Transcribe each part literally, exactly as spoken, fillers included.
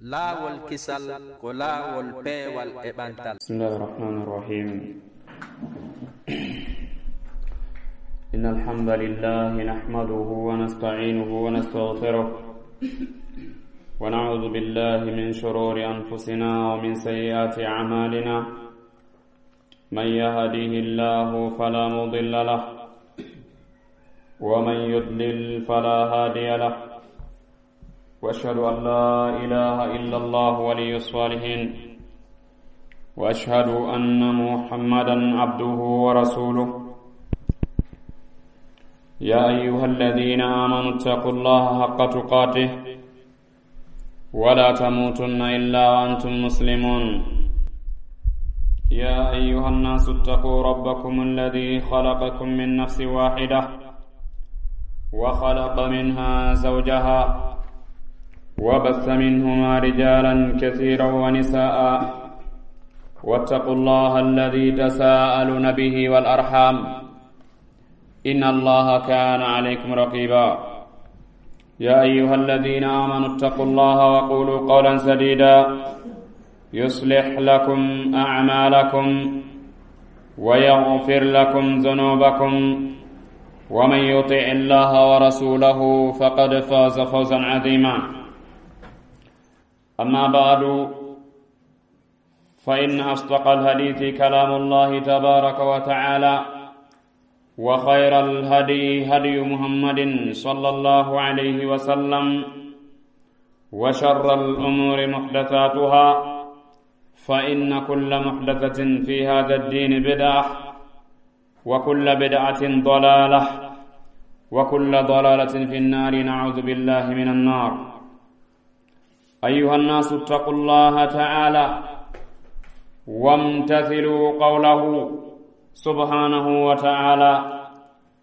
Laawol kisal ko laawol peewal e ɓantal. بسم الله الرحمن الرحيم. إن الحمد لله نحمده ونستعينه ونستغفره، ونعوذ بالله من شرور أنفسنا ومن سيئات أعمالنا. من يهده الله فلا مضل له، ومن يضلل فلا هادي له. وأشهد أن لا إله إلا الله ولي الصالحين، وأشهد أن محمدا عبده ورسوله. يا أيها الذين آمنوا اتقوا الله حق تقاته ولا تموتن إلا وأنتم مسلمون. يا أيها الناس اتقوا ربكم الذي خلقكم من نفس واحدة وخلق منها زوجها وبث منهما رجالا كثيرا ونساء، واتقوا الله الذي تساءلون به والأرحام، إن الله كان عليكم رقيبا. يا أيها الذين آمنوا اتقوا الله وقولوا قولا سديدا يصلح لكم أعمالكم ويغفر لكم ذنوبكم، ومن يطع الله ورسوله فقد فاز فوزا عظيما. أما بعد، فإن أصدق الحديث كلام الله تبارك وتعالى، وخير الهدي هدي محمد صلى الله عليه وسلم، وشر الأمور محدثاتها، فإن كل محدثة في هذا الدين بدعة، وكل بدعة ضلالة، وكل ضلالة في النار، نعوذ بالله من النار. أيها الناس اتقوا الله تعالى وامتثلوا قوله سبحانه وتعالى،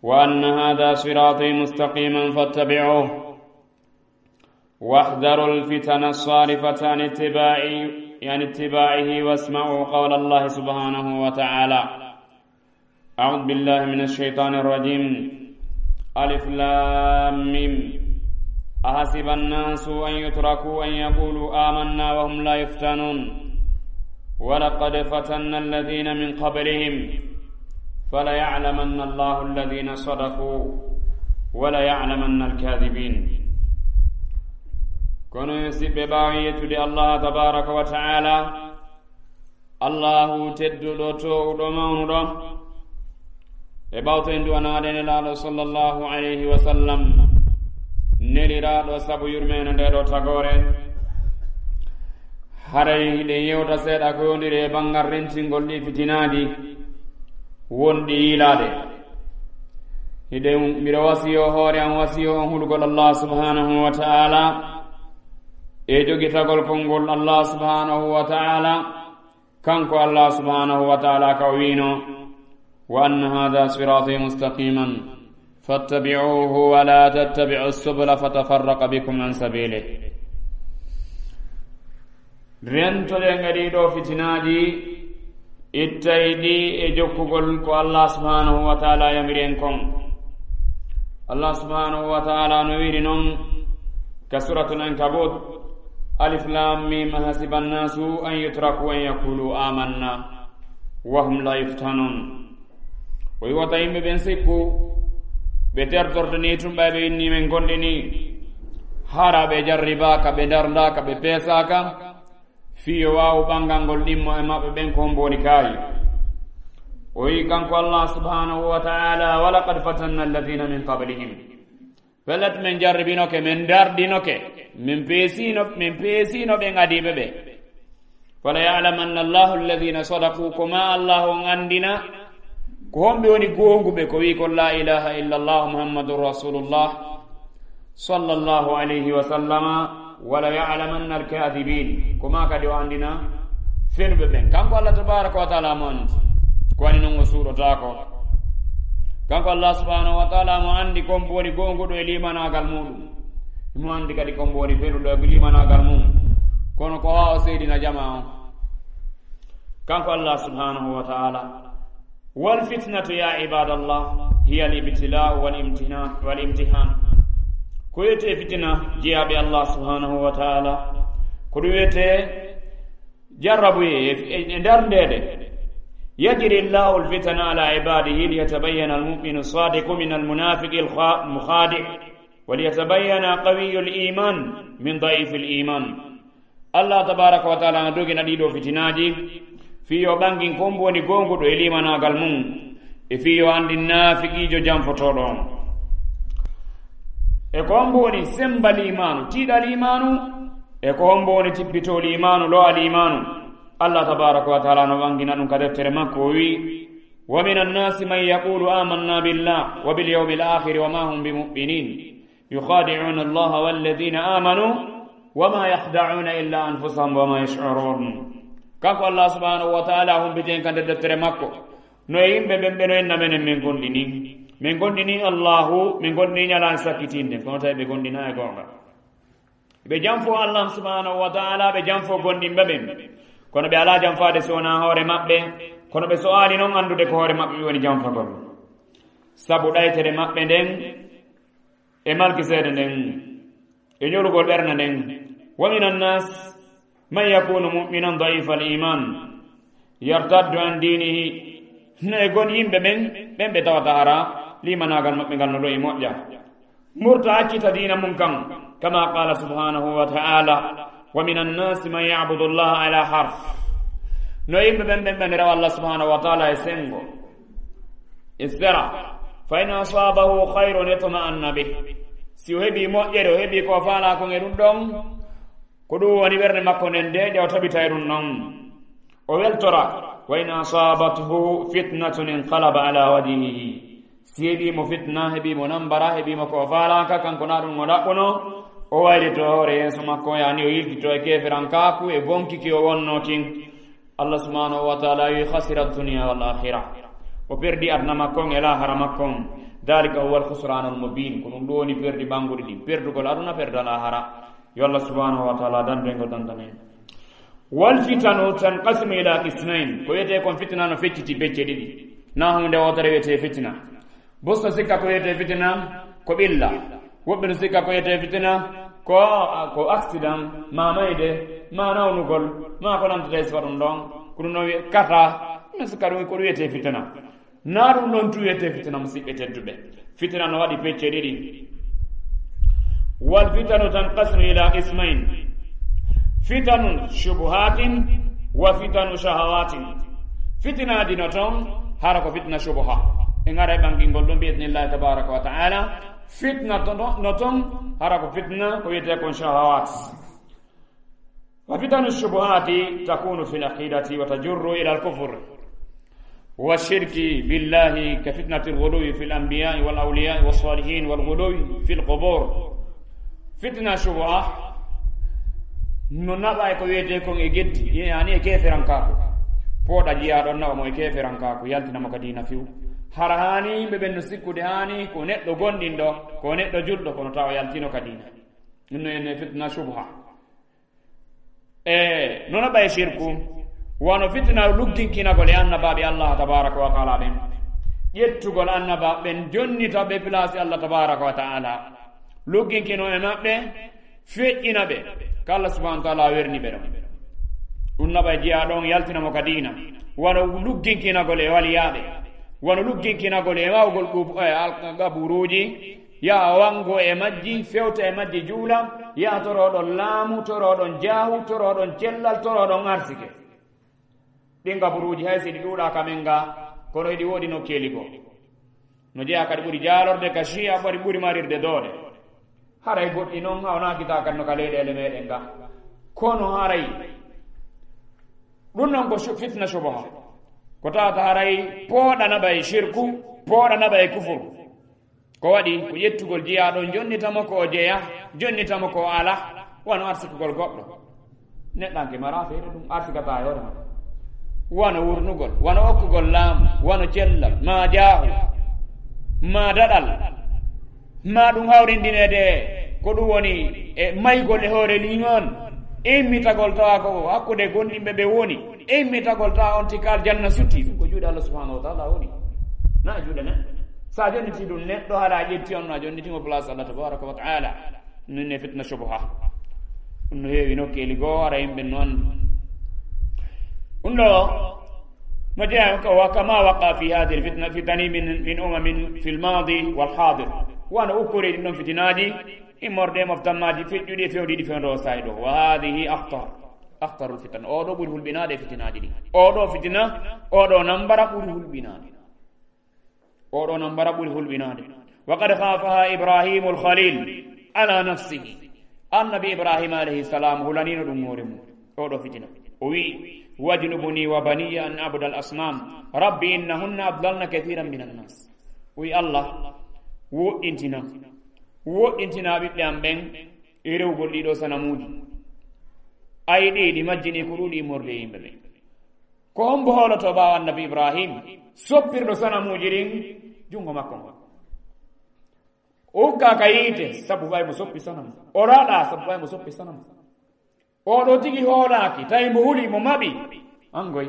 وأن هذا صراطي مستقيما فاتبعوه، واحذروا الفتن الصارفة عن اتباع، عن اتباعه، واسمعوا قول الله سبحانه وتعالى. أعوذ بالله من الشيطان الرجيم. ألف لام ميم. أحسب الناس أن يتركوا أن يقولوا آمنا وهم لا يفتنون. ولقد فتنا الذين من قبلهم فليعلمن الله الذين صدقوا وليعلمن الكاذبين. Kono yo siɓɓe ɓaawo yettude Allah tabaraka wa ta'ala, Allahu tedduɗo toowuɗo mawnuɗo, e ɓawto en duwanaade Nelaaɗo sallallahu alayhi wa sallam, neliraaɗo sabu yurmeende nde ɗo tagoore. Haray hiɗen yewta seeɗa ko yondiri e banngal rentingol ɗi fitinaaji wonɗi yiilaade. Hiɗen, miɗo wasiyo hoore am, wasiyo on hulugol Allah subhanahu wa ta'ala, e jogitagol konngol Allah subhanahu wa ta'ala. Kanko Allah subhanahu wa ta'ala ka o wiino, "Wa anna hadha sirati mustaqiman fattabi'uhu wa la tattabi'u subula fatafarraqa bikum an sabili." Rentoɗen e ɗii ɗoo fitinaaji, ittay ɗi e jokkugol ko Allah subhanahu wa ta'ala yamiri en kon. Allah subhanahu wa ta'ala no wiiri non ka Suratul Ankabut, "Alif lam mim, ahasiba annasu an yutraku an yaqulu amanna wa hum la yuftanun." O yi wota yimɓe ɓen sikku, ɓe tertorto ni tun ɓay ɓe inni men gonɗini, hara ɓe jarribaaka, ɓe ndardaaka, ɓe peesaaka, fii yo waawu ɓanngangol ɗimmo e maɓɓe ɓen ko hombo woni kaayi. O yi kanko Allah subhanahu wa ta'ala, "Wa laqad fatanna alladhina min qablihim." Pellet, men jarribinoke, men ndardinoke, men peesino, men peesino ɓen adiiɓe ɓe. "Fala ya'lamanna Allahu alladhina sadaqu," ko ma Allah on anndina ko homɓe woni goonguɓe, ko wi kon la ilaha illa Allah Muhammadun Rasulullah sallallahu alayhi wa sallama, "Wala ya'lamanna al-kadhibin," ko ma kadi o anndina fenuɓe ɓen. Kanko Allah tabaraka wa ta'ala mo anndi, ko wani non o suuɗotaako. Kanko Allah subhanahu wa ta'ala mo anndi kon woni goonguɗo e limanaagal muɗum. Mo anndi kadi kon woni fenuɗo e limanaagal mum. Kono ko haa o seedina jama on. Kanko Allah subhanahu wa ta'ala. "Wal fitnatu ya ibadallah, hiya al ibtila'u wal imtina-, wal imtihan." Ko wiyetee fitina, jeyaaɓe Allah subhanahu wa ta'ala, Ko ɗum wiyetee jarrabu e, e, e nder ndeede. Yajri Allahu al-fitana ala ibadihi liyatabayyana al-mu'minu as-sadiqu min al-munafiqi al-kha-, mukhadi', wa liyatabayyana qawiyyu al-iman min da'if al-iman. Allah tabaraka wa taala na dogina ɗiɗo fitinaaji, fii yo ɓangin ko mbo woni goonguɗo e liimanaagal mum, e fii yo anndin naafiqiijo janfotooɗo on. E ko hombo woni semba liimaanu, tiiɗa liimaanu, e ko hombo woni tippitoo liimaanu, lo'a liimaanu. Allah tabaraka wa taala no ɓangina ɗum ka deftere makko, o wi'i: "Wa minan nasi man yaqulu amanna billah wa bil yawmil akhiri wa ma hum bi mu'minin. Yukhadi'una Allaha walladhina amanu wa ma yakhda'una illa anfusahum wa ma yash'urun." Kanko Allah subhanahu wa taala humbiten ka nder deftere makko. No e yimɓe ɓen ɓe no inna menen min gondini. Min gondini Allahu, min gondini ñalaande sakkitinde, kono tawi ɓe gondina e goonga. Ɓe janfo Allah subhanahu wa taala, ɓe janfo gondinɓe ɓen. Kono ɓe alaa janfaade si wonaa hoore maɓɓe, kono ɓe so'aali non anndude ko hoore maɓɓe ɓe woni janfagol. Sabu ɗaytere maɓɓe nden, e malkiseede nden, e ñolugol ɓernde nden. Wa minan nas man yakunu mu'minan da'ifal iman, yartaddu an dinihi. No e gon yimɓe ɓen, ɓen ɓe tawata hara liimanaagal maɓɓe ngal no ɗoyi moƴƴa. Murta accita diina mum kan, kama qala subhanahu wa ta'ala, wa minan nasi man ya'budu Allaha ala harf. No yimɓe ɓen, ɓen ɓe rewa Allah subhanahu wa ta'ala e sengo, e sera. Fa in asabahu khayrun itma'anna bih. Si o heɓi moƴƴere, o heɓi ko faala kon e ɗum ɗon, ko ɗum woni ɓernde makko nden de, de o tabita e ɗum non. O weltora. Wa in asabathu fitnatun inqalaba ala wajhihi. Si heɓi mo fitna, heɓi mo nambara, heɓi mo ko faalaaka, kanko na ɗum o ɗaɓɓuno, o waylito hoore yeeso makko, yani o yiltito e keeferankaaku, e bonki ki o wonno kin. Allah subhanahu wa ta'ala wi: "Khasira dunya wal akhirah." O perdi aduna makko on e lahara makko on. Dhalika huwa al khusran al mubin. Ko ɗum ɗo woni perdi ɓanguɗi ɗin. Perdugol aduna, perda lahara. Yo Allah subhanahu wa ta'ala dandu en ko dandanen. Wal fitanu tanqasimu ila qismayn. Ko wiyetee kon fitna no fecciti becce ɗiɗi. Na hunde wootere wiyetee fitna. Bus no sikka ko wiyetee fitna ko ɓilla. Woɓɓe no sikka ko wiyetee fitna ko, ko accident, ma mayde, ma nawnugol, ma ko nantata e sifa ɗum ɗon. Ko ɗum no wiye kata, no sikka ɗum ko wiyetee fitna. Na ɗum ɗon tu wiyetee fitna, musiɓɓe tedduɓe. Fitna no waɗi pecce ɗiɗi. Wal fitanu tanqasimu ila qismayn. Fitanun shubuhatin wa fitanu shahawatin. Fitinaaji no ton, hara ko fitna shubuha. En ara e ɓangingol ɗum bi idnillahi tabaraka wa ta'ala. Fitna to, no, no ton, hara ko fitna ko wiyetee kon shahawat. Wa fitanu shubuhati takunu fil aqidati wa tajurru ila al kufr wa shirki billahi ka fitnati al ghuluwi fil anbiya'i wal awliya'i was salihin wal ghuluwi fil qubur. Fitna shubuha no naɓa e ko wiyetee kon e geddi, yani e keeferankaaku. Pooɗa jiyaa ɗon naɓa mo e keeferankaaku, yaltina mo ka diina fiw. Hara haani yimɓe ɓen no sikkude haani ko neɗɗo gonɗinɗo, ko neɗɗo julɗo, kono tawa yaltino ka diina. Ɗum no ene fitna shubuha. E, no naɓa e shirku, wano fitna lugginkinagol e annabaaɓe Allah tabaraka wa ta'ala ɓen. Ƴettugol annabaaɓe ɓen, jonnita ɓe place Allah tabaraka wa ta'ala. Lugginkino e maɓɓe, feƴƴina ɓe. Ka Allah subhanahu wa ta'ala werni ɓe ɗon. Ɗum naɓa e jiyaa ɗon, yaltina mo ka diina. Wano lugginkinagol e waliyaaɓe. Wano lugginkinagol e wawgol qub-, e al-, qaburuuji. Yaha wango e majji, fewta e majji, juula, yaha toroɗon laamu, toroɗon jaahu, toroɗon cellal, toroɗon arsike. Ɗin gaburuuji hay si ɗi ɗuuɗa ka men ga, kono hiɗi woodi nokkeeli goo. No jeyaa kadi ɓuri jaalorde ka shiya, ɓuri, ɓuri marirde doole. Haray goɗɗi non hawnaaki ta kadi no ka leyɗeele meɗen ga. Kono haray ɗum non ko shu-, fitna shubuha. Ko tawata haray pooɗa naɓa e shirku, pooɗa naɓa e kufur. Ko waɗi ko ƴettugol jeyaaɗo, jonnita mo ko o jeyaa, jonnita mo ko o alaa, wano arsikugol goɗɗo. Neɗɗanke maraa feere ɗum, arsikataa e hoore makko. Wano wurnugol, wano okkugol laamu, wano cellal, maa jaahu, maa daɗal, maa ɗum hawrindineede ko ɗum woni e maygol e hoore liimaan, immitagol tawa ko hakkunde gonɗinɓe ɓe woni, immitagol tawa on tigi aljanna sutti, ɗum ko juuɗe Allah subhanahu wa ta'ala woni. Na e juuɗe neɗɗo. Sa jonniti ɗum neɗɗo, hara a ƴetti on, a jonniti mo place Allah tabaraka wa ta'ala. Ɗum ne fitna shubuha. Ɗum no heewi nokkeeli goo, hara yimɓe no anndi. Ɗum ɗo no jeyaa ko, wa kama waqa fi hadhihi alfitna, fitani min, min umamin fil madi wal hadir. Wano ukkori ɗin ɗon fitinaaji, immorde e moftammaaji feƴƴuɗi e fewdiiɗi fewndo o saa'i ɗo. Wa hadhihi akhtar, akhtarul fitan. Oo ɗo ɓuri hulɓinaade e fitinaaji ɗin. Oo ɗo fitina, oo ɗo nambara ɓuri hulɓinaade. Oo ɗo nambara ɓuri hulɓinaade. Wa qad khafaha Ibrahimul Khalil ala nafsihi. Annabi Ibrahima alayhi salam hulaniino ɗum hoore mum. Oo ɗo fitina. O wi'i, "Wajnubni wa baniya an na'budal asnam. Rabbi innahunna adlalna kathiran minan nas." O wi'i, "Allah, woɗɗintina, woɗɗintina ɓiɓɓe am ɓen e rewugol ɗiɗo sanamuuji. A yiɗi ɗi majjini ko ɗuuɗi immorde e yimɓe ɓen." Ko hombo hoolotoo ɓaawo Annabi Ibrahim, soppirɗo sanamuuji ɗin junngo makko ngon? O ukkaa ka yiite sabu ɓay mo soppi sanamu. O raɗaa sabu ɓay mo soppi sanamu. Oo ɗo tigi hoolaaki, tawi mo huli, mo maɓi. Angoy.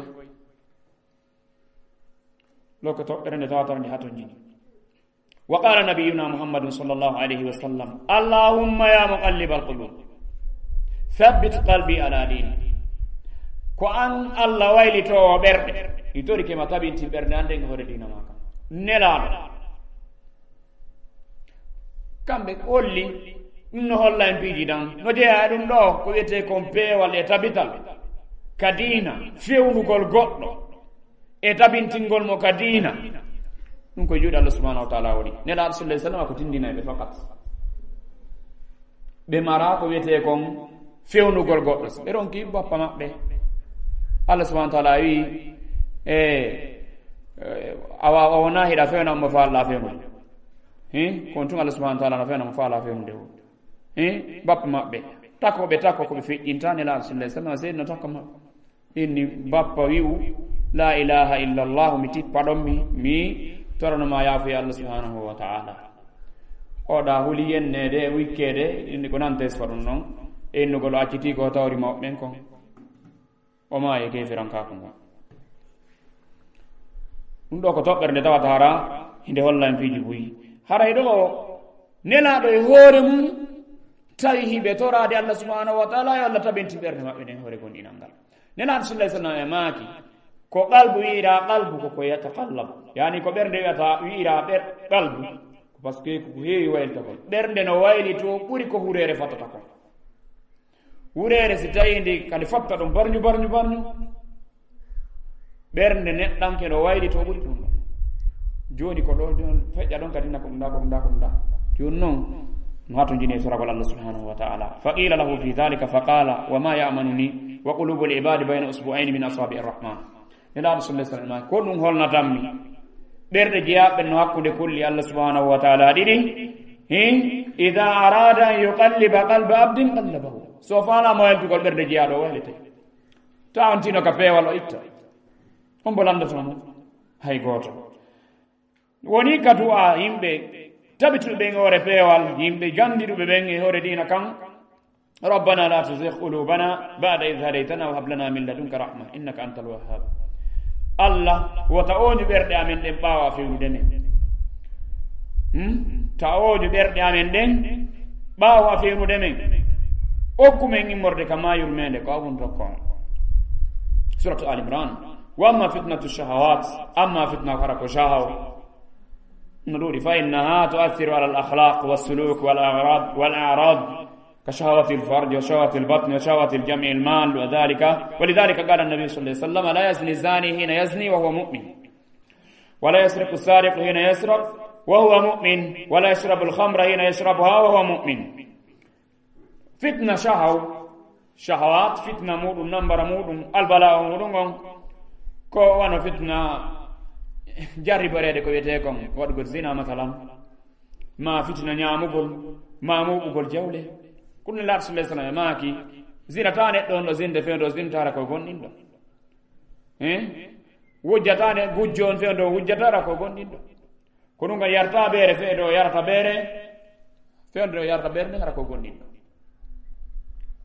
Loko toɓɓere nde tawata nde hatonjini. Wa qala nabiyuna Muhammadun sallallahu alayhi wa sallam, "Allahumma ya muqallibal qulub, thabbit qalbi ala dinik." Ko an Allah waylitoowo ɓerɗe, mi torike ma tabintin ɓernde an nden e hoore diina maa kan. Nelaaɗo. Kamɓe holli, ɗum no holla en piiji ɗan. No jeyaa e ɗum ɗo, ko wiyetee kon peewal e tabital ka diina, fewnugol goɗɗo e tabintingol mo ka diina. Ɗum ko juuɗe Allah subhanahu wa ta'ala woni. Nelaaɗo sallallahu alayhi wa sallam ko tindinay ɓe fakat. Ɓe mara ko wiyetee kon fewnugol goɗɗo. Si ɓe ronki bappa maɓɓe, Allah subhanahu wa ta'ala wi, e, e, awa, o wona hiɗa fewna mo fa Allah fewnude. Hi? Kon tun Allah subhanahu wa ta'ala no fewna mo fa Allah fewnude o. Hi? Bappa maɓɓe. Tako ɓe tako ko ɓe feƴƴinta Nelaaɗo sallallahu alayhi wa sallam, seydi no takko maɓɓe. Inni bappa wi'u, "La ilaha illallah, mi tippa ɗon mi, mi torano ma yaafuya Allah subhanahu wa ta'ala." O ɗa huli yenneede, wikkeede, inni ko nante sifa ɗum non. E innugol o acciti ko tawri mawɓe ɓen kon. O maayi e keefirankaaku ngon. Ɗum ɗo ko toɓɓere nde tawata hara hinde holla en piiji buyi. Haray ɗo Nelaaɗo e hoore mum tawi hiɓe toraade Allah subhanahu wa ta'ala, yo Allah tabintin ɓernde maɓɓe nden hoore gomɗinal ngal. Nelaaɗo sallallahu alayhi wa sallam e maaki, ko qalbu wi'ira qalbu ko ko yataqallab. Yani ko ɓernde wi'ata, wi'ira ɓer-, qalbu. Ko parce que ko heewi waylitagol. Ɓernde no waylito ɓuri ko hureere fattata kon. Hureere si tawi ndi kadi fatta ɗum barñu, barñu, barñu. Ɓernde neɗɗanke no waylito ɓuri ɗum ɗon. Jooni ko ɗo, jooni feƴƴa ɗon kadi na ko ɗum ɗa, ko ɗum ɗa, ko ɗum ɗa. Jooni non, no hatonjini e soragol Allah subhanahu wa ta'ala. Fa qila lahu fi dhalika fa qala, "Wa ma ya'manuni wa qulubul ibadi bayna usbu'ayni min asabi'ir rahman." Nelaaɗo sallallahu alayhi wa sallam, ko ɗum holnatammi? Ɓerɗe jeyaaɓe no hakkunde kolli Allah subhanahu wa ta'ala ɗiɗi. Hi? Idha arada an yuqalliba qalba abdin qallabahu. So faalaama wayltugol ɓerɗe jeyaaɗo o waylete. Ta on tino ka peewal o itta. On bo lanndata mo hay gooto. Woni ka du'a yimɓe tabituɓe ɓen e hoore peewal, yimɓe ganndiɗuɓe ɓen e hoore diina kan. Rabbana la tuzigh qulubana ba'da idh hadaytana wa hab lana min ladunka rahma innaka antal wahhab. Allah, wota ooñu ɓerɗe amen ɗen ɓaawo a fewnude men. Hmm? Ta ooñu ɓerɗe amen ɗen ɓaawo a fewnude men. Okku men immorde ka maa yurmeende ko a woni tokko on. Suratu Al Imran. Wa amma fitnatu shahawat, amma fitna hara ko shahaw. No ɗuuɗi, fa innaha tu'athiru ala al-akhlaq was-suluk wal a'rad, wal a'rad, ka shahawati al-farj wa shahawati al-batn wa shahawati al-jam'i al-mal wa dhalika, wa lidhalika qala an-nabi sallallahu alayhi wa sallam, "La yazni zani hina yazni wa huwa mu'min. Wa la yasriqu sariqu hina yasriq wa huwa mu'min. Wa la yashrabu al-khamra hina yashrabuha wa huwa mu'min." Fitna shahaw, shahawat, fitna muɗum, nambara muɗum, albala'u muɗum on, ko wano fitna jarriboreede ko wiyetee kon waɗugol zina, masalan, ma fitna ñaamugol, ma muɓugol jawle. Ko ɗum Nelaaɗo sallallahu alayhi wa sallam maaki, zina ta neɗɗo on ɗo zinde fewndo zintaara ko gonɗinɗo. Hein? Wujjata ne gujjo on fewndo wujjataara ko gonɗinɗo. Ko ɗum kan yarta beere fewndo yarata beere, fewndo yarata beere nden hara ko gonɗinɗo.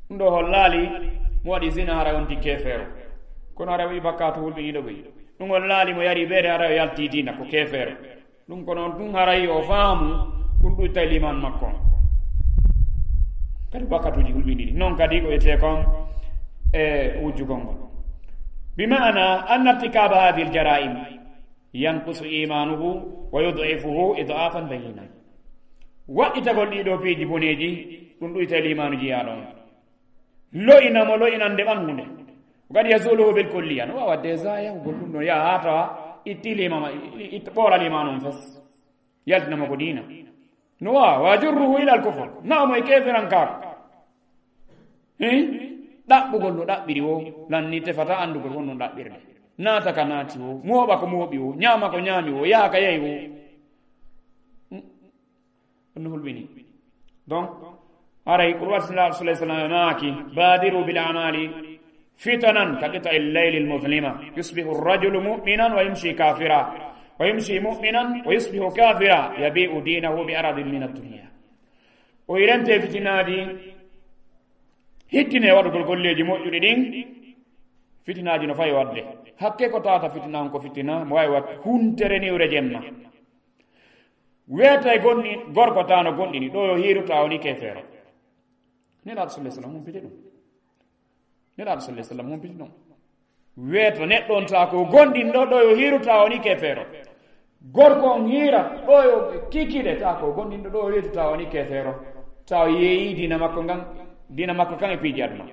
Ɗum ɗo hollaali mo waɗi zina hara on ti keefeero. Kono hara wi bakkaatu hulɓe ɗiɗo ɓe. Ɗum hollaali mo yari beere hara o yalti diina ko keefeero. Ɗum ko noon tun haray o faamu ɗum ɗuttay liman makko on. Kadi wakkatuuji hulɓinɗi ɗi. Non kadi ko wiyetee kon e wujjugol ngol. Bi maana anna irtikaba hadhihi al-jara'im yanqusu imanuhu wa yud'ifuhu id'afan bayyina. Waɗɗitagol ɗii ɗoo piiji boneeji, ɗum ɗuyta e liimaanu jiyaaɗo on. Lo'ina mo lo'inande ɓanngunde. Wa qad yazuluhu bil kulliya. No waawa déjà yahugol ɗum ɗon, yaha haa tawa itti liimaama, i-, i-, itta ɓoola liimaanu on fes. Yaltina mo ko diina. No waawa, wa yajurruhu ila al-kufr. Nawa mo e keeferankaaku. Hein? Ɗaɓɓugol no ɗaɓɓiri woo, lanni tefata anndugol honno ɗaɓɓirde. Naata ka naati woo, mooɓa ko mooɓi woo, ñaama ko ñaami woo, yaha ka yahi woo. Hmm? Ɗum no hulɓini. Donc, haray ko waɗi Nulaaɗo sallallahu alayhi wa sallam maaki, "Badiru bil a'mali fitanan ka qita'i al-layli al-muzlima, yusbihu ar-rajulu mu'minan wa yumsi kafira, wa yumsi mu'minan wa yusbihu kafira, yabi'u dinahu bi aradin min ad-dunya." O irente fitinaaji, hittine waɗugol golleeji moƴƴuɗi ɗin, fitinaaji no fawi waɗde. Hakke ko tawata fitina on ko fitina, mo waawi waɗ huntere niwre jemma. Weeta e gonni, gorko taano gonɗini, ɗo yo hiiru tawa woni keefeero. Nelaaɗo sallallahu alayhi wa sallam humpiti ɗum. Nelaaɗo sallallahu alayhi wa sallam humpiti ɗum. Weeto neɗɗo on tawa ko gonɗinɗo, ɗo yo hiiru tawa woni keefeero. Gorko on hiira, ɗo yo kikiɗe tawa ko gonɗinɗo, ɗo yo weetu tawa woni keefeero. Tawa yeeyi diina makko ngan, diina makko kan e piiji aduna.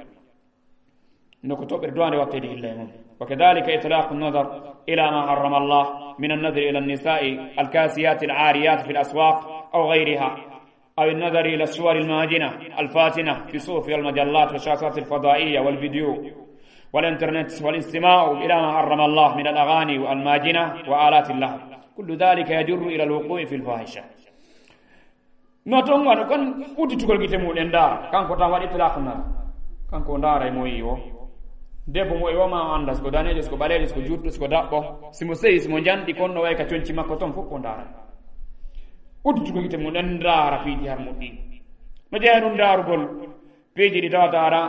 No ko toɓɓere duwaande watteede illa e mum. Wa kadhalika itlaqu nadar ila ma harrama Allah min an-nadri ila an-nisa'i al-kasiyati al-ariyati fi al-aswaq aw ghayriha, aw an-nadari ila as-suwar al-majina al-fatina fi as-suhuf wal majallat wa ash-shashat al-fadaiya wal video wal internet wal istima'u ila ma harrama Allah min al-aghani al-majina wa alati al-lahw. Kullu dhalika yajurru ila al-wuqu'i fi al-fahisha. No toon wano kon udditugol gite muɗen ndaara, kanko tan waɗi itlaq nadar. Kanko o ndaara e mo yi'i o. Debbo mo e o ma o annda, siko daneejo, siko ɓaleejo, siko juutɗo, siko daɓɓo. Si mo seyi, si mo njanɗi, kon no wayi ka conci makko ton fof ko ndaara. Udditugol gite muɗen ndaara piiji harmuɗi. No jeyaa ɗum ndaarugol piiji ɗi tawata ara,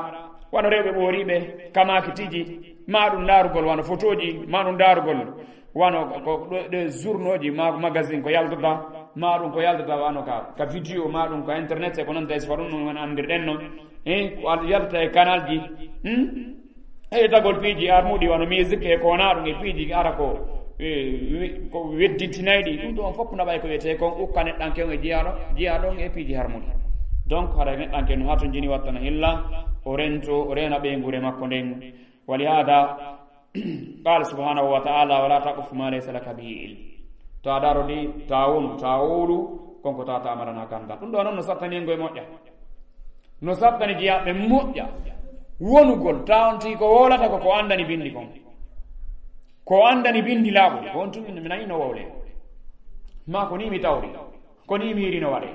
wano rewɓe ɓooriiɓe, kamaaki tiji, ma ɗum ndaarugol wano fotooji, ma ɗum ndaarugol wano ko ɗo, ɗo journaux ji, ma magazine ko yaltata, ma ɗum ko yaltata wano ka, ka video, ma ɗum ka internet, e ko nanta e sifa ɗum, ɗum woni anndirɗen no. Eh, ko al-, yaltata e canal ji, hmm? E tagol piiji armuɗi wano musique e ko wona ɗum e piiji ara ko, eh, we-, ko weddintinayɗi. Ɗum ɗo on fof naɓay ko wiyetee kon ukka neɗɗanke on e jiyaaɗo, jiyaaɗo on e piiji harmuɗi. Donc, hara neɗɗanke no hatonjini wattana hilla, o rento, o reena ɓeynguure makko nden. Walihada, qala subhanahu wa ta'ala, "Wala taqfu ma laysa laka bihi ilm." Ta darodi, ta wonu, ta wowlu, kon ko tawata a maranaa ganndal. Ɗum ɗo noon no sattani en ko e moƴƴa. No sattani jiyaaɓe moƴƴa. Wonugol, tawonti ko wowlata ko, ko anndani binndi kon. Ko anndani binndi laaɓuɗi, ko on tun mi nani no wowle. Ma ko ni mi tawri, ko ni mi yiri no waɗe.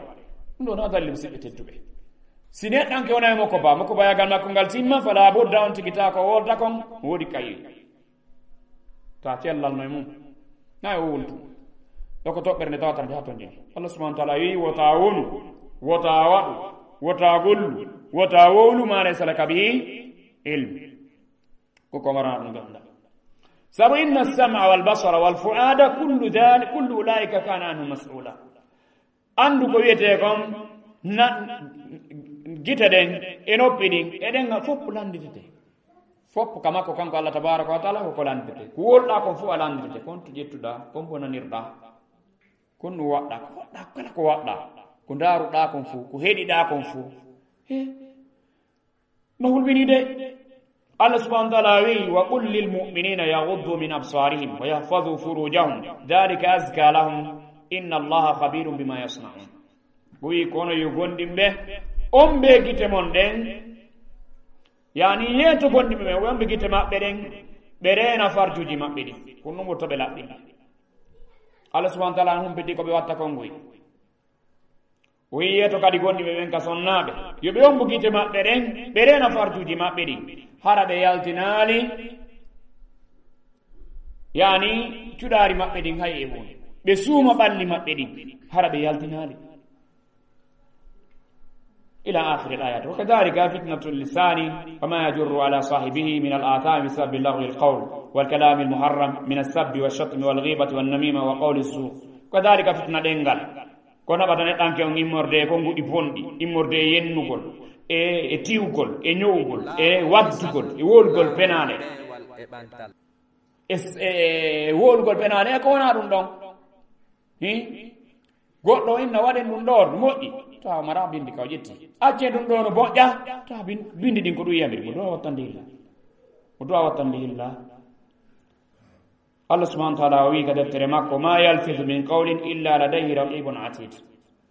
Ɗum ɗo no dalil musidɓe tedduɓe. Si neɗɗanke wona e mokko ba, mokko bayagal makko ngal timma, fala budda on tigi ta ko wolta kon, woodi kayi. Ta cellal no e mum. Na e wowlu ɗum. Ɗo ko toɓɓere nde tawata nde hatonjini. Allah subhanahu wa ta'ala wi, "Wota wonu, wota waɗu, wota gollu, wota wowlu ma laysa laka bihi ilm." Ko ko marana ɗum ganndal. Sabu inna as-sam'a wal basara wal fu'ada kullu dhali-, kullu ulaika kana anhu mas'ula. Anndu ko wiyetee kon na gite ɗen e noppi ɗin e ɗen fof lannditete. Fof ka makko kanko Allah tabaraka wa ta'ala ko ko lannditete. Ko wowluɗaa kon fof a lannditete. Kon to ƴettuɗaa, kon bonanirɗaa. Kon no waɗɗaa, ko waɗɗaa, kala ko waɗɗaa. Ko ndaaruɗaa kon fof, ko heɗiɗaa kon fof. He. No hulɓini de. Allah subhanahu wa ta'ala wi, "Wa qul lil mu'minina yaghuddu min absarihim wa yahfazu furujahum. Dhalika azka lahum. Inna Allaha khabirun bima yasna'un." O wi, "Kono yo gonɗinɓe, on ɓe gite mon ɗen." Yani yeeto gonɗinɓe ɓe, on ɓe gite maɓɓe ɗen, ɓe reena farjuuji maɓɓe ɗin. Ko ɗum woni to ɓe laɓɓini. Allah subhanahu wa ta'ala humpiti ko ɓe watta kon ngoy. O yeeto kadi gonɗinɓe ɓen ka sonnaaɓe. Yo ɓe ombu gite maɓɓe ɗen, ɓe reena farjuuji maɓɓe ɗin. Hara ɓe yaltinaali, yani, cuɗaari maɓɓe ɗin hay e huunde. Ɓe suuma ɓalli maɓɓe ɗin. Hara ɓe yaltinaali. Ila akhiri al-ayat. Wa kadhalika fitnatu al-lisani wa ma yajurru ala sahibihi min al-athami bi sababi lagwi al-qawl wal kalami al-muharram min as-sabbi wash-shatmi wal ghibati wan namima wa qawli su. Kadhalika fitna ɗemngal. Ko naɓata neɗɗanke on immorde e konguɗi bonɗi, immorde e yennugol, e, e tiwgol, e ñowgol, e waddugol, e wowlugol penaale. E s-, e, e wowlugol penaale, e ko wonaa ɗum ɗon. Hi? Goɗɗo inna waɗen ɗum ɗo, no moƴƴi. Tawa mara bindi ka o ƴetti. Accen ɗum ɗo no moƴƴa. Tawa bin-, bindi ɗin ko ɗum yamiri. Mo duwa wattande illa. Mo duwa wattande illa. Allah subhanahu wa ta'ala o wi ka deftere makko, "Ma yalfizu min qawlin illa ladayhi raqibun atid."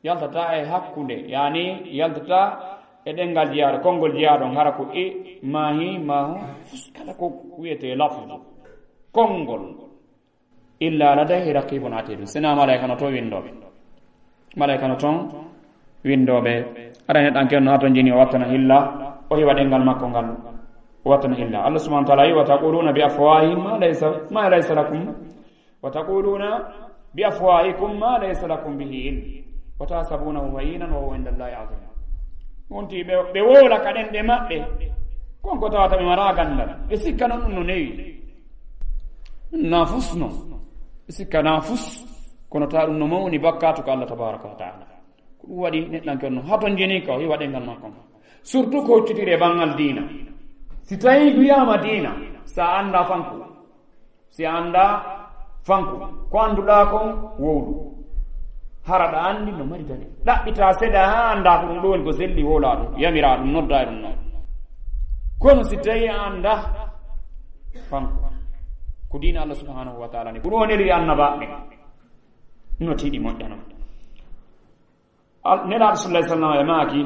Yaltata e hakkunde, yani yaltata e ɗengal jeyaaɗo, konngol jeyaaɗo, hara ko e, ma hi, ma hu, kala ko wiyete lafzu, konngol. "Illa ladayhi raqibun atid." Sina malaika no to windoɓe. Malaika no toon winndooɓe. Aɗa neɗɗanke on no hatonjini, o wattana hilla, o hiwa ɗengal makko ngal, o wattana hilla. Allah subhanahu wa ta'ala wi, "Wa taquluna bi afwahihim ma laysa, ma laysa lakum, wa taquluna bi afwahikum ma laysa lakum bihi ilm, wa tahsabunahu hayyinan wa huwa inda Allahi azim." Wonti ɓe, ɓe wowla ka ɗenɗe maɓɓe, kon ko tawata ɓe mara ganndal. Ɓe sikka non ɗum no newi. Na fus non. Ɓe sikka na fus, kono ta ɗum no mawni bakkatu ka Allah tabaraka wa ta'ala. Ko ɗum waɗi neɗɗanke on no hatonjini ka o hiwa ɗengal makko. Surtout ko huccitiri e banngal diina. Si tawi wiyaama diina, sa annda fanko. Si annda fanko. Ko annduɗaa kon wowlu. Hara ɗa anndi no mari dali. Ɗaɓɓita seeɗa haa annda ko ɗum ɗo woni ko selli wowla ɗum. Yamira ɗum, nodda e ɗum noon. Kono si tawi a annda fanko. Ko diina Allah subhanahu wa ta'ala ni. Ko ɗum o neliri annabaaɓe ɓen. No tiiɗi moƴƴa non. Al-, Nelaaɗo sallallahu alaihi wasallam e maaki,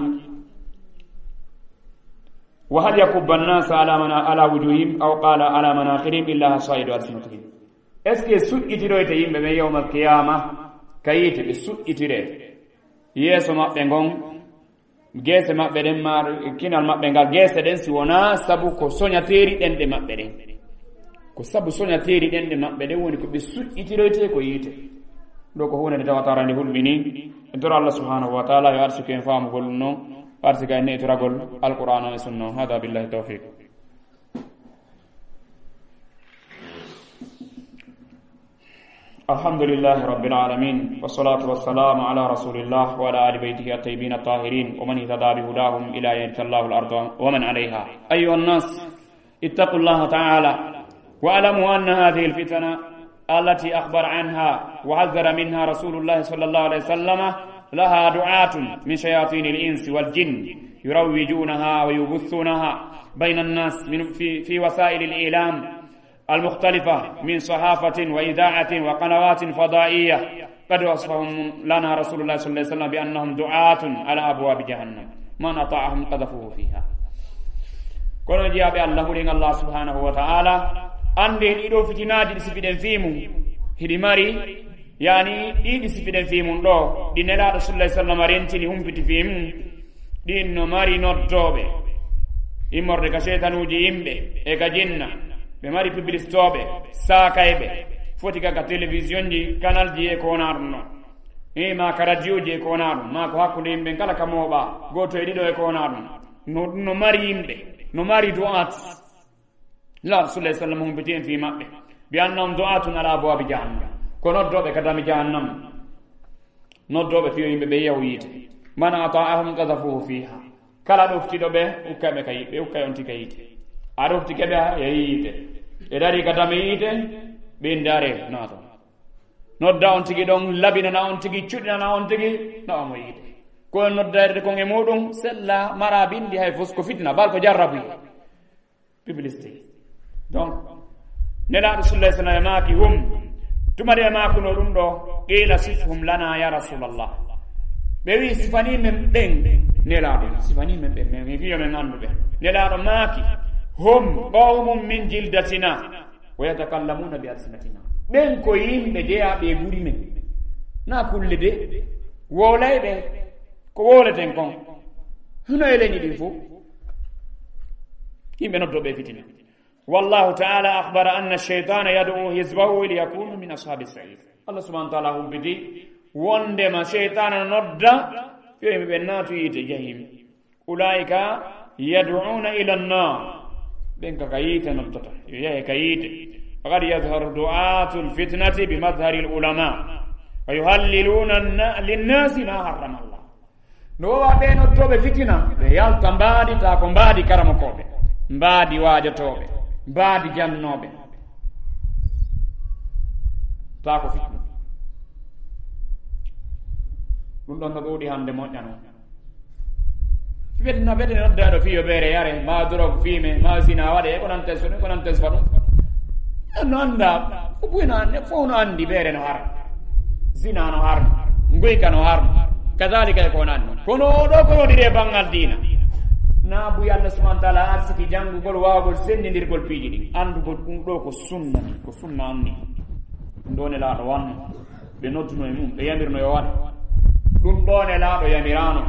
"Wa hal yakubba an-nasa ala mana-, ala wujuhihim aw qala ala manakhirihim illa hasaidu alsinatihim." Est-ce que suƴƴitiroyte yimɓe ɓen yawmal qiyama ka yiite, ɓe suƴƴitire yeeso maɓɓe ngon, geese maɓɓe ɗen, ma kinal maɓɓe ngal, geese ɗen, si wonaa sabu ko soñateeri ɗenɗe maɓɓe ɗen? Ko sabu soñateeri ɗenɗe maɓɓe ɗen woni ko ɓe suƴƴitiroyte ko yiite. Ɗo ko huunde nde tawata ara nde hulɓini. En tora Allah subhanahu wa ta'ala yo arsiku en faamugol ɗum non, o arsika en neɗitoragol Alqur'aana e Sunna on. Hada billahi tawfiq. الحمد لله رب العالمين، والصلاة والسلام على رسول الله وعلى آل بيته الطيبين الطاهرين ومن اهتدى بهداهم إلى يرث الله الأرض ومن عليها. أيها الناس، اتقوا الله تعالى واعلموا أن هذه الفتن التي أخبر عنها وحذر منها رسول الله صلى الله عليه وسلم لها دعاة من شياطين الإنس والجن يروجونها ويبثونها بين الناس من، في، في وسائل الإعلام المختلفة من صحافة وإذاعة وقنوات فضائية، قد وصفهم لنا رسول الله صلى الله عليه وسلم بأنهم دعاة على أبواب جهنم، من أطاعهم قذفوه فيها. Kono jiyaaɓe Allah, huɗen Allah subhanahu wa ta'ala, annde ɗiɗo fitinaaji ɗi sifiɗen fii mum, hiɗi mari, yani, ɗi ɗi sifiɗen fii mum ɗo, ɗi Nelaaɗo sallallahu alaihi wasallam rentini, humpiti fii mum, ɗin no mari noddooɓe immorde ka seytanuuji yimɓe e ka jinna. Ɓe mari publicitooɓe, saakayɓe, foti ka, ka télévision ji, canal ji e ko wonaa ɗum noon. E ma ka radio ji e ko wonaa ɗum, ma ko hakkunde yimɓe kala ka mooɓa, gooto e ɗiɗo e ko wonaa ɗum. No, no mari yimɓe, no mari du'aat. Nelaaɗo sallallahu alaihi wasallam humpiti en fii maɓɓe. Bi annahum du'atun ala abwabi jahannam. Ko noddooɓe ka dami jahannam. Noddooɓe fii yo yimɓe ɓe yahu yiite. Man ata'ahum qadhafuhu fiha. Kala ɗoftiɗo ɓe, ukkay ɓe ka yi-, ɓe ukkay on tigi ka yiite. A ɗoftike ɓe, a yahi yiite. Ɓe darii ka dame yiite, ɓe ndaare naato. Nodda on tigi ɗon, labinana on tigi, cuɗinana on tigi, nawa mo yiite. Ko on nodda e kon e muɗum, sella, mara bindi hay fus ko fitna, bal ko jarrabu. Publicité. Donc, Nelaaɗo sallallahu alaihi wasallam maaki hum, tuma de maakuno ɗum ɗo, qila sifhum lana ya Rasulallah. Ɓe wi sifani men ɓen, Nelaaɗo, sifani men ɓen, men, men fiyo men anndu ɓe. Nelaaɗo maaki, hum qawmun min jildatina, wa yatakallamuna bi alsinatina. Ɓen ko yimɓe jeyaaɓe e guri men. Na kulle de, wowlayɓe, ko wowleten kon. Hino e leñi ɗin fof. Yimɓe noddooɓe e fitina. Wallahu ta'ala akhbara anna ash-shaytana yad'u hizbahu liyakunu min ashabi as-sa'ir. Allah subhanahu wa ta'ala humpiti wondema shaytana no nodda yo yimɓe ɓen naatu yiite jahim. Ulaika yad'una ila an-nar. Ɓen ka, ka yiite noddata. Yo yahe ka yiite. Faqad yadhharu du'atul fitnati bi madhhari al-ulama. Wa yuhalliluna anna-, linnasi ma harrama Allah. No wowa ɓe noddooɓe fitina, ɓe yalta mbaadi, taa ko mbaadi karamokooɓe, mbaadi waajotooɓe, mbaadi jannooɓe. Taa ko fitina. Ɗum ɗon no ɗuuɗi hannde moƴƴano. Fiɓete na ɓete noddaɗo fiyo beere yare, ma drogue fime, ma zina waɗe, ko nante so, ko nante so ɗum. En no annda, ko buy no annde, fof no anndi beere no harmi. Zina no harmi, nguyka no harmi. Kadalika e ko nanndi. Kono o ɗo ko woniri e banngal diina. Na buy Allah subhanahu wa ta'ala arsiki janngugol, waawgol, senndindirgol piiji ɗin. Anndugol ɗum ɗo ko sunna, ko sunna anndi. Ɗum ɗo Nelaaɗo wanno. Ɓe nodduno e mum, ɓe yamirno yo waɗ. Ɗum ɗo Nelaaɗo yamiraano.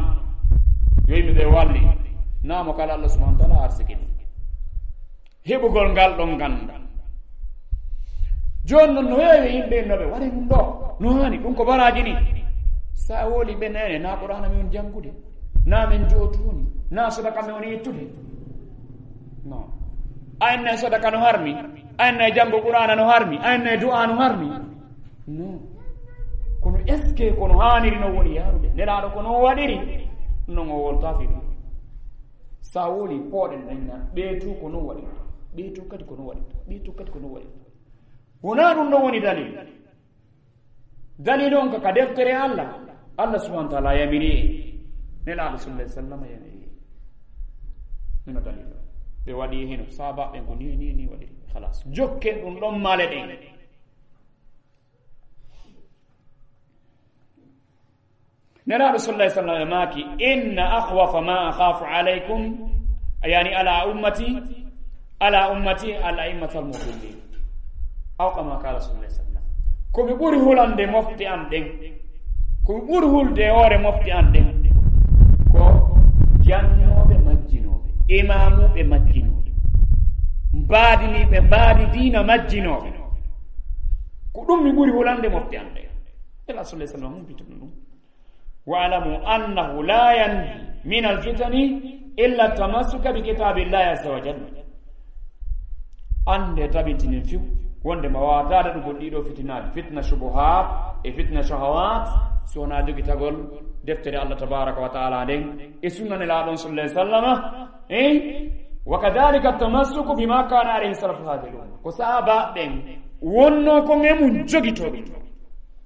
Yo yimɓe ɓe walli. Naamo kala Allah subhanahu wa ta'ala arsiki ɗum. Heɓugol ngal ɗon ganndal. Jooni non no heewi yimɓe no ɓe waɗi ɗum ɗo. No haani, ɗum ko baraaji ni. Sa woli ɓe nene, na Qur'aana mi on janngude. Na min jootuni. Na sadaka mi on ittude. No. A en nay sadaka no harmi. A en nay janngo Qur'aana no harmi. A en nay du'a no harmi. No. Kono est-ce que kono haaniri no woni yaarude? Nelaaɗo kono o waɗiri. Non o wolta fi ɗum. Sa woli pooɗen ɗen na, ɓee tu ko non waɗirta, ɓee tu kadi ko non waɗirta, ɓee tu kadi ko non waɗirta. Wonaa ɗum ɗon woni dalil. Dalil on ka, ka deftere Allah. Allah subhanahu wa ta'ala yamiri en. Nelaaɗo sallallahu alaihi wasallam yamiri en. Hino dalil on. Ɓe waɗi hino, sahaaba ɓen ko ni, ni, ni waɗiri. Khalas. Jokken ɗum ɗon male ɗen. Nelaaɗo sallallahu alaihi wasallam maaki, "Inna akhwafa ma akhafu alaykum, yani ala ummati, ala ummati al a'immatal mudillin." Aw kama qala sallallahu alaihi wasallam. Ko mi ɓuri hulande mofte an ɗen, ko mi ɓuri hulde e hoore mofte an ɗen, ko jannooɓe majjinooɓe, imaamuɓe majjinooɓe, mbaadiniiɓe mbaadi diina majjinooɓe. Ko ɗum mi ɓuri hulande mofte an ɗen. Nelaaɗo sallallahu alaihi wasallam humpiti ɗum. "Wa'lamu annahu la yanju min al-fitani illa tamassuka bi kitabillahi azza wa jalla." Annde tabintinin fiw, wonde ma waawata daɗugol ɗiɗo fitinaaji, fitna shubuhat e fitna shahawat, si wonaa jogitagol deftere Allah tabaraka wa ta'ala nden e sunna Nelaaɗo on sallallahu alaihi wasallama, eh? "Wa kadhalika tamassuku bima kana alayhi salafu hadhihi al-umma." Ko sahaaba ɓen wonno ko e mun jogito ɗum.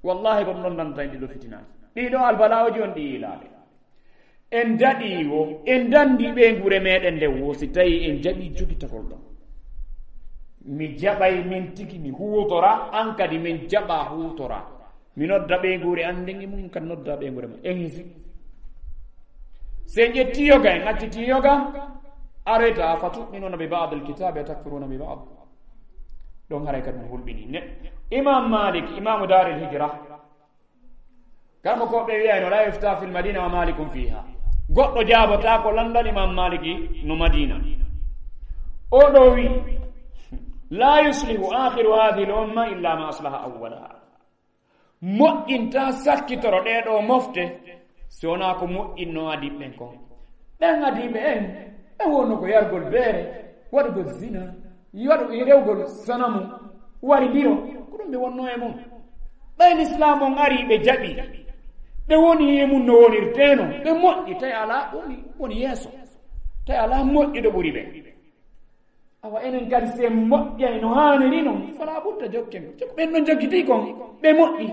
Wallahi, ko ɗum ɗon nanta en ɗiɗo fitinaaji. Ɗiɗo albalaaji on ɗi yiilaaɓe. En daɗi wo, en dandi ɓeynguure meɗen nde wo, si tawi en jaɓi jogitagol ɗon. Mi jaɓay min tigi mi huutora, an kadi min jaɓa huutora. Mi nodda ɓeynguure an nden e mun kadi nodda ɓeynguure ma. En hisi. Si en ƴetti yoga, en acciti yoga, areta, "Afatu'minuna bi ba'dil kitabi wa takfuruna bi ba'd." Ɗon haray kadi no hulɓini. Ne, Imam Malik, Imamu Daril Hijra, Kamɓe ko ɓe wiyayno, "La yufta fil madina wa malikun fiha." Goɗɗo jaabotaako landal Imam Maliki no Madina. O ɗo wi, "La yuslihu akhiru hadhihi al-umma illa ma aslaha awwalaha." Moƴƴinta sakkitoro ɗee ɗo mofte, si wonaa ko moƴƴinno adiiɓe ɓen kon. Ɓen adiiɓe en, ɓe wonno ko yargol beere, waɗugol zina, waɗu-, rewgol sanamu, warindiro, ko ɗum ɓe wonno e mum. Ɓay Lislaam on ari, ɓe jaɓi, ɓe woni e mum no wonirteno, ɓe moƴƴi, tawi alaa woni, woni yeeso, tawi alaa moƴƴuɗo ɓuri ɓe. Awa enen kadi, si en moƴƴay no haaniri non, fala budda jokken. Jok-, ɓen no jogiti kon, ɓe moƴƴi.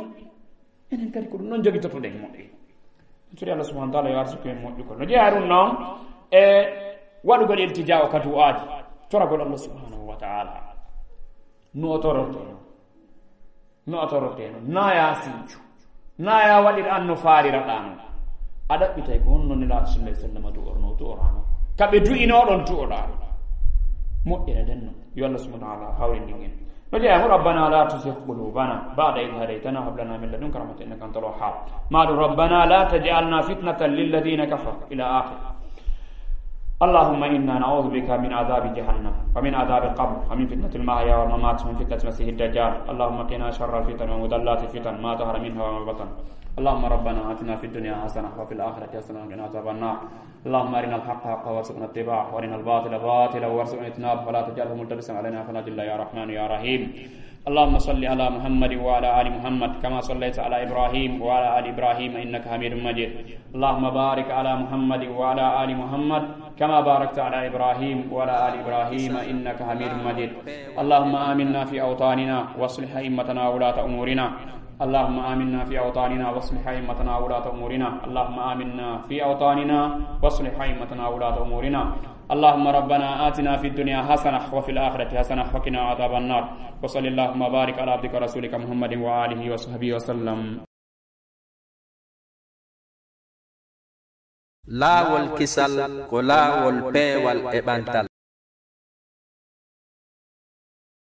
Enen kadi ko ɗum non jogitotoɗen moƴƴi. Turi Allah subhanahu wa ta'ala yo arsuku en moƴƴugol. No jeyaa ɗum non e waɗugol iltijaa o ka du'aaji, toragol Allah subhanahu wa ta'ala. No o torortee non. No a torotee non, na ya sincu, na ya waɗir an no faariraɗaa non. A ɗaɓɓitay ko honno Nelaaɗo sallallahu alaihi wasallam du'orno, du'oraano. Ka ɓe du'inoo ɗon du'oɗaa ɗon. Moƴƴere nden non. Yo Allah subhanahu wa ta'ala hawrindin en. No jeyaa mo, "Rabbana la tuzigh qulubana ba'da idh hadaytana wa hab lana min ladunka rahmatan innaka antal wahhab." Maa ɗum, "Rabbana la taj'alna fitnatan lilladhina kafaru," ila akhir. اللهم إنا نعوذ بك من عذاب جهنم ومن عذاب القبر ومن فتنة المحيا والممات ومن فتنة المسيح الدجال. اللهم قنا شر الفتن ومضلات الفتن ما ظهر منها وما بطن. اللهم ربنا آتنا في الدنيا حسنة وفي الآخرة حسنة وقنا عذاب النار. اللهم أرنا الحق حقا وارزقنا اتباعه، وأرنا الباطل باطلا وارزقنا اجتنابه، ولا تجعله ملتبسا علينا فنضل يا رحمن يا رحيم. اللهم صل على محمد وعلى آل محمد كما صليت على إبراهيم وعلى آل إبراهيم إنك حميد مجيد. اللهم بارك على محمد وعلى آل محمد كما باركت على إبراهيم وعلى آل إبراهيم إنك حميد مجيد. اللهم آمنا في أوطاننا وأصلح أئمتنا وولاة أمورنا. اللهم آمنا في أوطاننا وأصلح أئمتنا وولاة أمورنا. اللهم آمنا في أوطاننا وأصلح أئمتنا وولاة أمورنا. اللهم ربنا آتنا في الدنيا حسنة وفي الآخرة حسنة وقنا عذاب النار. وصل اللهم وبارك على عبدك ورسولك محمد وآله وصحبه وسلم. Laawol kisal ko laawol peewal e ɓantal.